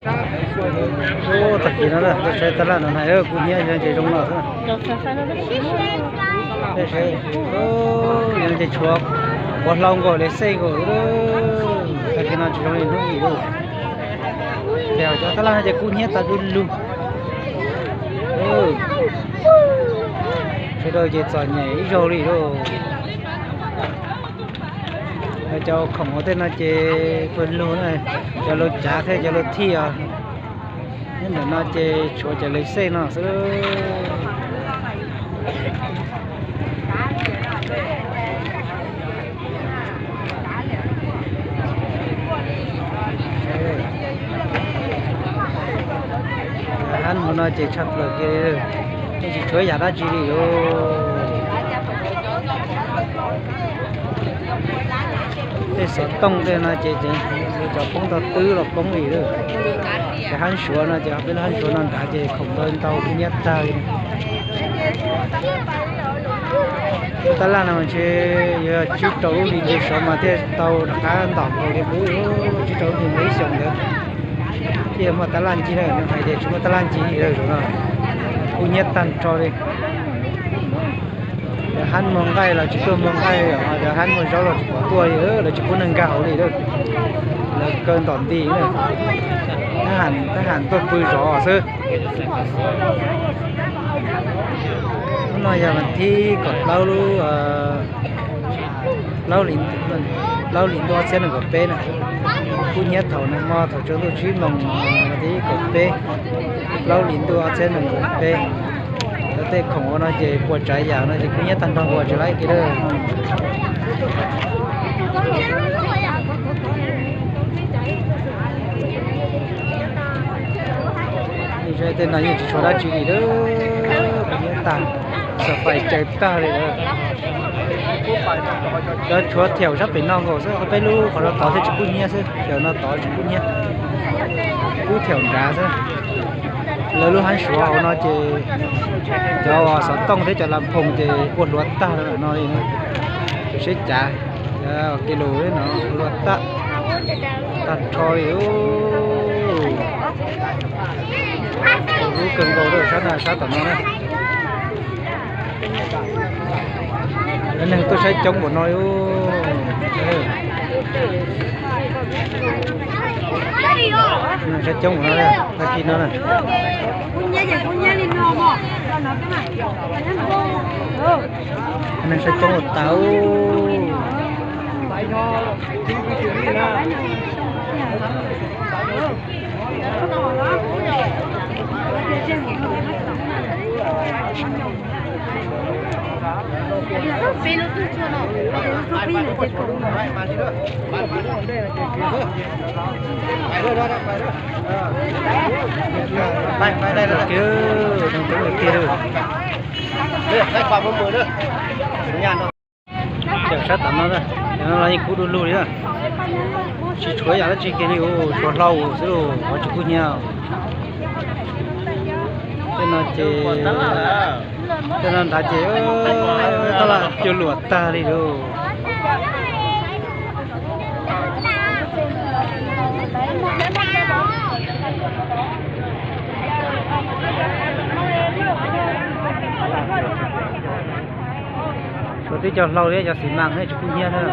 Tag kis no tuaj saib tab laj no na, kuj hnyiab ces zoo no xwb. Ces tshuav quav hlau nkaus li xej nkaus. Tag kis no tsis zoo li hnub ib lawm. Ces cov tab laj no ces kuj hnyiab tas du lug. Sawv daws ces txom nyem ib zaug li lauj. Cov khoom ua tej no ces puag lug na, cov lug cav thiab cov lug thij os. Nyob ntawm no ces tshuav cov li xej no xwb. Hab hmo no ces tshaj plaws kiag li, yeej tsis tshuav yam dab tsi li lauj. Tej xov tooj tej no ces cov poob tau twb los poob li lauj. Cov hab suav no ces peb lub hab suav no nrad ces khoom ntau ntau kuj hnyiab tag li. Lub tab laj no ntshe yog tsib rau lub hlis ntawd xyov mas thiaj tau rov qab ntom nkaus li qub, tsib rau lub hlis ntawd ib xyoos ntawd thiaj muaj tab laj ncig na, hais tias tsis muaj tab laj ncig li lawm zaum no, kuj hnyiab tag nrho li. Cov hab muag nqaij los tsis tuaj muag nqaij, cov hab muag zaub los tsis pom tuaj li, lawv tsis pub neeg nkag hauv li lawm. Lawv kaw ntom nti na, thab ham tuaj pw zov xwb. Hnub no yog vas thib kaum plaub lub plaub hlis ntuj ob txhiab nees nkaum peb na, kuj hnyiab thaum nag hmo thaum tsaus ntuj tsib moos vas thib kaum peb, plaub hlis ntuj ob txhiab nees nkaum peb. Cov tej khoom ua no ces puas tsav yam no ces kuj hnyiab tag nrho nkaus tsis laib kiag lawm. Tej no yeej tsis tshuav dab tsi li lawm, kuj hnyiab tag, xov fais caws tag li lawm. Cov tshuav thiaum sab pem no nkaus xwb, peb lub qhov no tod thiaj tsis kub hnyiab xwb, thiaum no tod tsis kub hnyiab, kub thiaum nrad xwb. Lawv lub hab suav hauv no ces cov xov tooj thiab cov las phoos ces ua hluav tag no li, seb cav, kiag lus no ua hluav tag, tag nrho li. Lub kawg nkaus rau sab na, sab tom no na. Cov neeg tuaj saib coob npaum no li. Neeg saib coob npaum no, tag kis no na. Neeg saib coob ua tas. Kiag, cov sab tom no, cov no los yeej kub du lug li na. Tsis tshuav yam dab tsi kiag li, tshuav hlau xwb, qhov tsis kub hnyiab. Tej no ces, tej no nrad ces tab laj cua luam tag li lauj. Tshuav twb cov hlau thiab cov xi mas thiab tsis kub hnyiab thiab.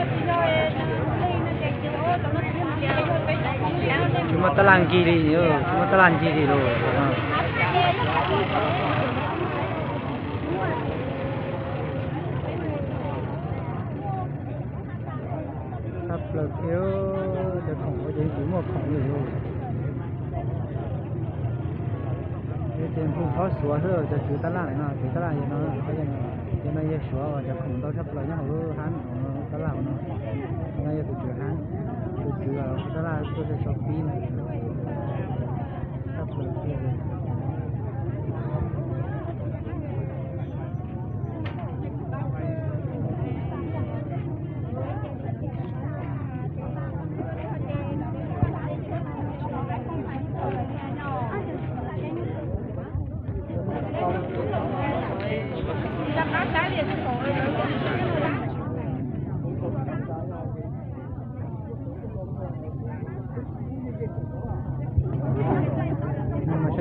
Tsis muaj tab laj ncig li, tsis muaj tab laj ncig li lauj. Tshaj plaws kiag, cov khoom ua ces tsis muaj khoom li lauj. Ces nphoo phob xuav xwb, cov tswv tab laj no, tswv tab laj no, cov no yog suav, cov khoom ntau tshaj plaws nyob hauv lub hab no, tab laj no. No yog tus tswv hab, tus tswv tab laj tuaj so pib na. Tshaj plaws kiag.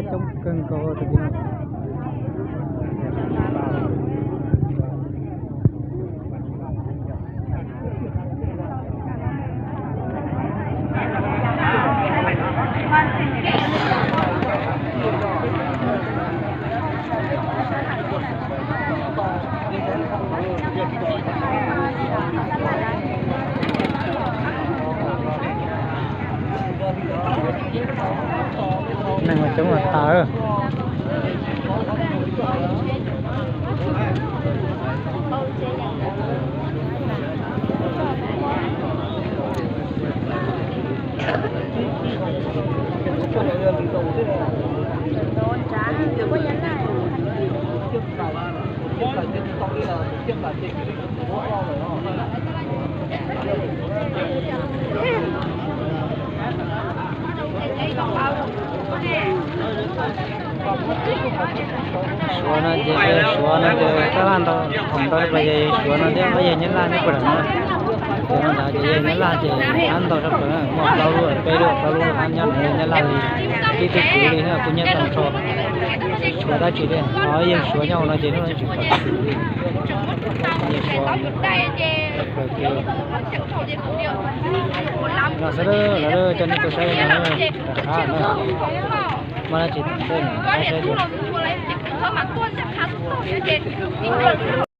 Coob kawg nkaus tus tim no. Neeg coob ua tas. Suav no ces, Suav no ces tab laj ntau, thaum ntau los ces Suav no thiab ob yawg Nyab Laj nyob puag nram no. Ces no ntawd ces yawg Nyab Laj ces ab ntau tshaj plaws na, muaj plaub lub, peb lub, plaub lub ab nyob ntawm yawg Nyab Laj li, tib tug kwv li na kuj nyob tag nrho. Tsis tshuav dab tsi li, ho yawg Suav nyob hauv no ces hnub no tsis pom tsis pom li. Yawg Suav tshaj plaws kiag. No xwb lawm, coj nej tuaj saib no, rov qab na. Muaj dab tsi tom ntej no saib dua.